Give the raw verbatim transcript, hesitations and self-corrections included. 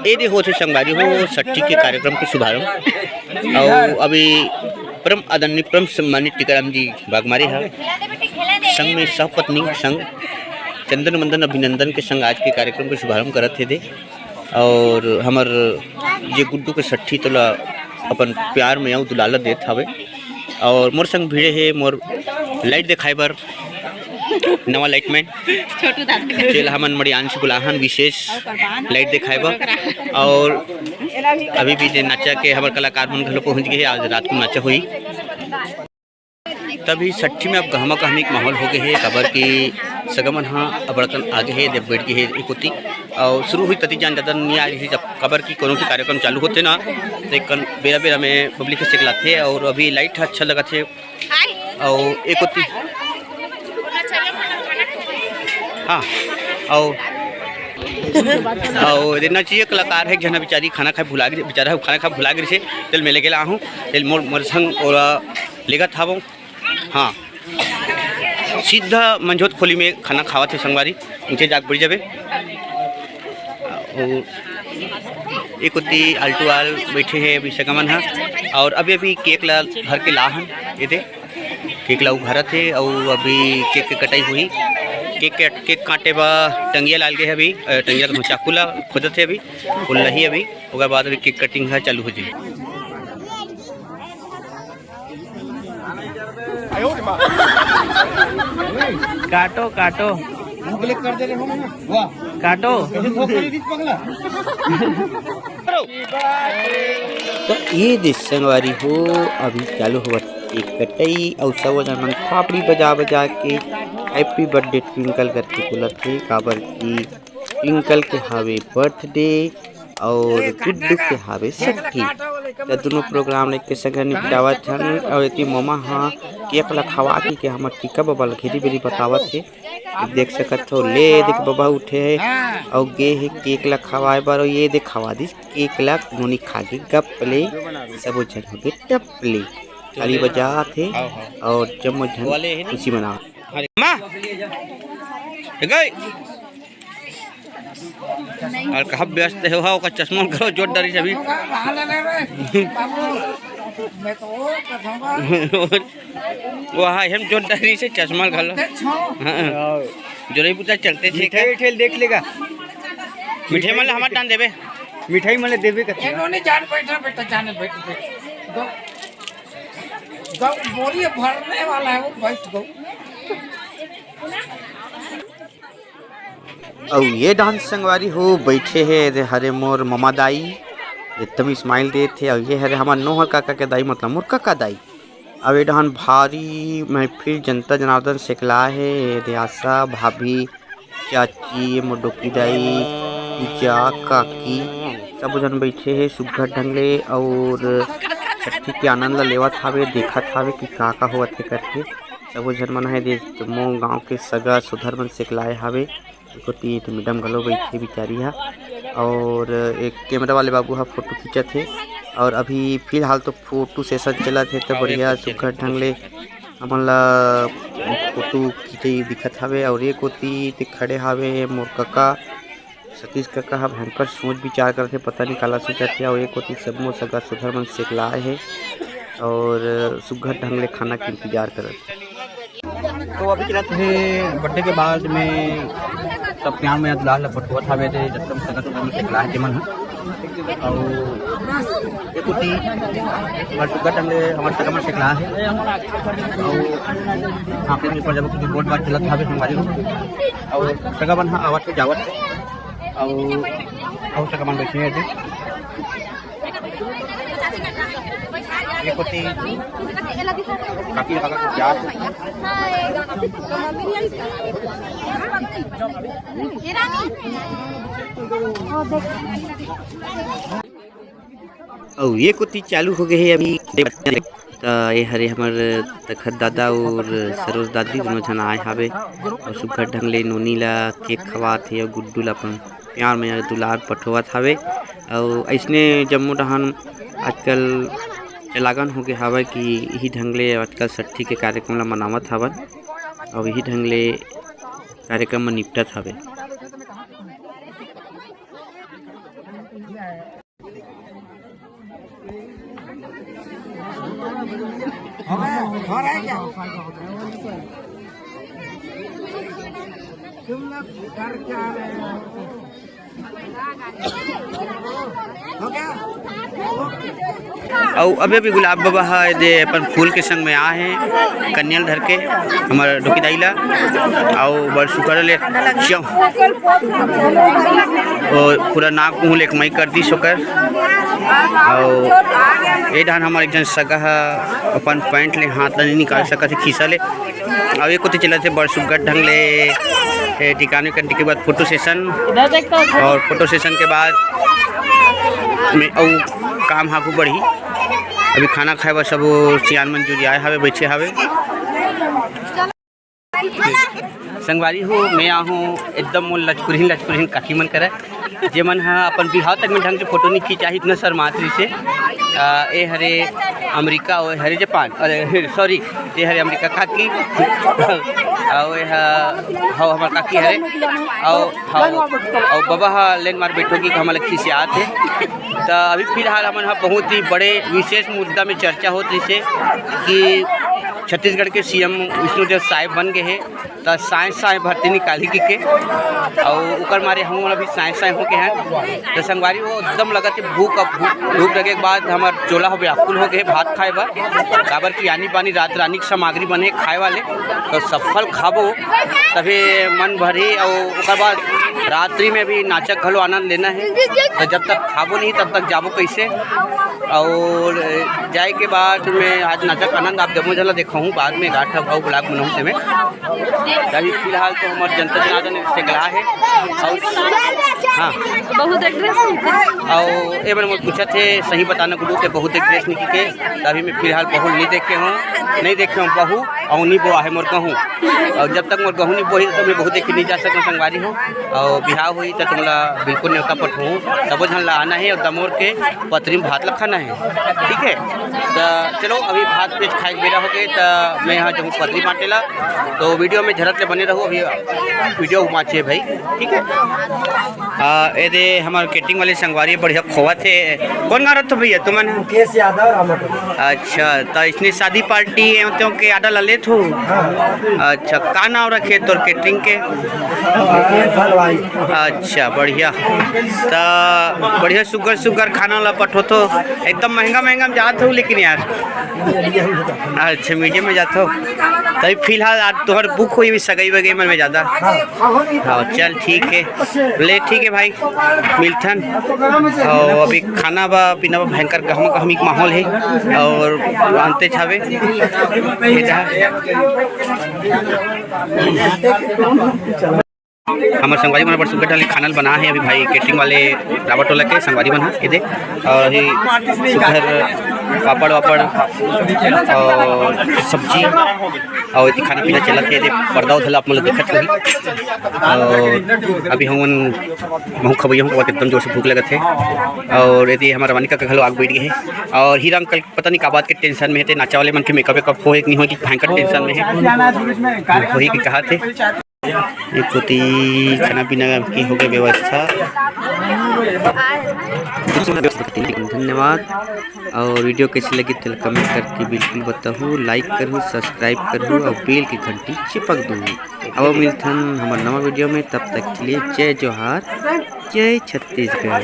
ए दे होत हे संगवारी हो, सट्ठी के कार्यक्रम के शुभारंभ। अउ अभी परम आदरणीय, परम सम्मानित टीकाराम जी बागमारे ह संग में सहपत्नी के संग चंदन वंदन अभिनंदन के संग आज के कार्यक्रम के शुभारंभ करत हे दे। अउ हमर जे गुड्डू के सट्ठी तोला अपन प्यार में अउ दुलाला देत हवे। अउ मोर संग भिड़े हे मोर लाइट देखाए बर नवा लाइट मैन। छोटू दादा। जेला हमन मड़ियान से बुलाहन विशेष लाइट देखाए बर। अउ अभी भी जे नाचा के हमर कलाकार मन घलो पहुंच गे हे, आज रात को नाचा होही। तभी सट्ठी में अब गहमा गहमी के माहौल हो गए हे, काबर कि सगा मन ह अबड़कन आगे हे, जब बैठ गए हे एक कोती। अउ शुरू हुई तती जान जादा नहीं आ रही, जब काबर कि कोनो के कार्यक्रम चालू होथे ना, तो एक कन बेरा बेरा में पब्लिक से सिकलाथे। अउ अभी लाइट ह अच्छा लगत हे। अउ एक कोती, हाँ, अउ अउ देना चाहिए कलाकार हे, एक झन बेचारी खाना खाए भुला गे, बेचारा खाना खाए भुला गे से, तेल मिले गेला आहूँ, तेल मोर मोर संग ओला लेगत हावों। हाँ, सीधा मंझोत खोली में खाना खावत हे संगवारी, नीचे जाके बैठ जाबे। अउ एक कोती आलटू आल बैठे हे अभी सगा मन ह, अउ अभी अभी केक ला भर के लाहन, ये दे केक ला उघारत हे। अउ अभी केक के कटाई होही। केक के, केक काटे बर टंगिया लाल गे हे अभी, अ, टंगिया के चाकू ला खोदत हे अभी, फुल्लही अभी, ओकर बाद अभी केक कटिंग ह चालू हो जाही। काटो, काटो। काटो। तो ये दे संगवारी हो, अभी चालू होवत हे कटई, अउ सब झन मन थापड़ी बजा बजा के Happy birthday Twinkle करके बोलत हे, काबर कि Twinkle के हावे birthday। अउ गुड्डू के हावे सट्ठी। त दुनों प्रोग्राम ल एके संग निपटावत हन। अउ एती ममा ह केक ल खवा के, के हमर टीका बबा ल घेरी बेरी बतावत हे। देख सकत हो, ले देख बबा उठे हे अउ गे हे केक ल खवाए बर। अउ ये देख खवा दिस केक ल, नोनी खा के गप ले, सबो झन हो गे टप ले। ताली बजात हे अउ जम्मो झन खुशी मनावत। अरे माँ, ए गई। अउ कहाँ व्यस्त हे हो, ओकर चश्मा घलो जोर डारिस अभी। वो हा, हम जोर डारिस हे चश्मा घलो। हाँ, जोरई बुता चलते थे। मिठाई उठाई देख लेगा। मिठाई मन ल हमर डान देबे। मिठाई मन ल देबे कथे। इन्होंने जान बैठा बेटा, जाने बैठ, बैठ। गौ, गौ बोरी भरने वाला है वो, बैठ गौ। अउ ये डांस संगवारी हो बैठे हे, एदे हरे मोर ममा दाई, एकदम smile देत हे। अउ ये हरे हमर नोहर काका के दाई, मतलब मोर काका दाई। अउ ये डहान भारी महफिल, जनता जनार्दन सेकला हे, एदे आशा भाभी, चाची, ये मोर डोकी दाई, पूजा, काकी, सब झन बैठे हे सुग्घर ढंग ले अउ छट्ठी के आनंद ल लेवत हावे, देखत हावे कि का का होवत हे करके। सबो झन मन ह दे जम्मो गांव के सगा सोदर मन सेकलाए हावे। कोती एक मैडम घलो बइठे बिचारी ह, अउ एक कैमरा वाले बाबू ह फोटो खींचत हे। अउ अभी फिलहाल तो फोटो सेशन चलत हे, त बढ़िया सुग्घर ढंग ले हमन ला फोटो खींचे दिखत हावे। अउ एक कोती ते खड़े हावे मोर कका, सतीश कका ह भयंकर सोच विचार करत हे, पता नहीं काला सोचत हे। अउ एक कोती सब मोर सगा सोदर मन सेकलाए हे अउ सुग्घर ढंग ले खाना के इंतजार करत हे। तो अभी चलत हे बर्थडे के बाद में सब प्यार में दुलार ल पठोवत हावे, ते जतका सगा सोदर मन सेकलाए हे तेमन ह। अउ एक कोती हमर सुग्घर ढंग ले हमर सगा मन सेकलाए हे। अउ हांफे में पड़ जाबो, क्योंकि गोठ बात चलत हावे संगवारी हो। अउ सगा मन ह आवत हे, जावत हे। अउ, अउ सगा मन बइठे हे एदे। ये कोती काकी लगा के जात हे। अउ ये कोती चालू हो गए हे अभी। त ये हरे हमर तखत दादा अउ सरोज दादी, दुनों झन आए हावे अउ सुग्घर ढंग ले नोनी ला केक खवात हे अउ गुड्डू ला अपन प्यार में दुलार पठोवत हावे। अउ अइसने जम्मो डहान आजकल चलागन हो गे हावय कि इही ढंग ले आजकल सट्ठी के कार्यक्रम ला मनावत हावन अउ इही ढंग ले कार्यक्रम म निपटत हावे। हो गया? हो रहा है क्या? तुम लोग घर क्या आ रहे हो? हो गया? अउ अभी अभी गुलाब बाबा ह एदे अपन फूल के संग में आ हे, कन्या ल धर के हमर डोकी दाई ला, अउ बड़ सुकर ले चौ-, ओ पूरा नाक मुंह ले कमाई कर दिस ओकर। अउ ए डाहन हमर एक झन सगा ह अपन पैंट ले हाथ ला नइ निकाल सकत हे खीसा ले। अउ ए कोती चलत हे बड़ सुग्घर ढंग ले, ए, टिकाने करने के बाद फोटो सेशन, अउ फोटो सेशन के बाद में अउ काम आगू बढ़ही। अभी खाना खाए बर सब सियान मन जुरियाए हावे, बइठे हावे। संगवारी हो, मैं आहूँ एकदम मोर लचकुरहिन लचकुरहिन काकी मन करा, जेमन ह अपन बिहाव तक में ढंग से फोटो नइ खिंचाही, इतना शर्मात रहिसे। अ, ए हरे अमेरिका, ओ हरे जापान, अरे सॉरी, ए हरे अमेरिका काकी, अउ ए ह, हव हमर काकी हरे, अउ हव, अउ बबा ह लेन मार बैठो कि हमन ल खिसियात हे। त अभी फिलहाल हमन ह बहुत ही बड़े विशेष मुद्दा में चर्चा होत रहिसे कि छत्तीसगढ़ के सीएम विष्णुदेव साय बन गे हे, त साय साय भर्ती निकालही कहिके, अउ ओकर मारे हमन अभी साय साय होके हन। त संगवारी हो, एकदम लगत हे भूख, अब भूख, भूख लगे के बाद हमर चोला हो व्याकुल हो गे भात खाए बर, काबर कि आनी बानी रात रानी के सामग्री बने खाए वाले, त सफल खाबो तभे मन भरही, अउ ओकर बाद रात्रि में भी नाचक घलो आनंद लेना हे। त जब तक खाबो नहीं तब तक जाबो कैसे? अउ जाए के बाद में आज नाचक आनंद आप जम्मो झन ला देखाहूँ, बाद में गाठ भाव ब्लॉग बनाहूँ तेमे। अभी फिलहाल तो हमर जनता जनार्दन सेकला हे। अउ हाँ, बहुत एड्रेस। अउ ए मन मोर पूछत हे, सही बताना गुडू, ते बहुत एड्रेस नहीं के। अभी मैं फिलहाल बहू नहीं देखे हूँ, नहीं देखे हूँ बहू, अउ नहीं बोआ हे मोर गहूँ। अउ जब तक मोर गहूँ नहीं बोही, तब मैं बहू देखे नहीं जा सकूँ संगवारी हो। अउ बिहाव होही त तुमला बिल्कुल नेवता पठोहूँ, सबो झन ला आना हे अउ दमोर के पतरी में भात ला खाना हे, ठीक है। त चलो, अभी भात पेज खाए के बेरा हो गए, त मैं यहाँ जहूँ पतरी बांटे ला, तो वीडियो में झरत ले बने रहू। अभी वीडियो घुमाचे भाई, ठीक है। आ, ए दे हमर केटरिंग वाले संगवारी बढ़िया खोवत हे। कौन गाँव रथो भैया तुमन? मुकेश यादव, रामाटोला। अच्छा, त इसने शादी पार्टी एवं तेवं के आर्डर ला लेत हो? हाँ। अच्छा, का नाम रखे तोर केटरिंग के? मुकेश हलवाई। अच्छा, बढ़िया। त बढ़िया सुग्घर सुग्घर खाना ला पठोथो। एकदम महंगा महंगा में जात हो लेकिन यार। अच्छा, मीडियम में जात हो। तभी फिलहाल आज तोहर बुक होही सगाई वगाई मन में ज्यादा। हाँ, चल ठीक है, ले ठीक है भाई, मिलथन। अउ अभी खाना बा पीना बा, भयंकर गहमा गहमी के माहौल हे अउ अंते छावे। हमर संगवारी मन बड़ सुग्घर ढंग ले खाना ल बना हे अभी भाई, केटरिंग वाले रावत टोला के संगवारी मन ह, ये दे। अउ अभी सुग्घर पापड़ वापड़ अउ सब्जी अउ एती खाना पीना चलत हे। ये दे पर्दा उधर आप मन ल दिखत होही। अउ अभी हमन महू खवैया हूँ, एकदम जोर से भूख लगत हे। अउ ये दे हमर रवानी काका घलो आग बैठ गए हे। अउ हीरा अंकल पता नहीं का बात के टेंशन में हे, ते नाचा वाले मन के मेकअप वेकअप होही कि नहीं होही कि भयंकर टेंशन में हे, होही कि कहा थे। एक कोती खाना पीना की हो गई व्यवस्था। धन्यवाद। अउ वीडियो कैसी लगी तेला कमेंट करके बिल्कुल बताहू, लाइक करहू, सब्सक्राइब करहू अउ बेल की घंटी चिपक दू। अब मिलथन हमर नवा वीडियो में, तब तक के लिए जय जोहार, जय छत्तीसगढ़।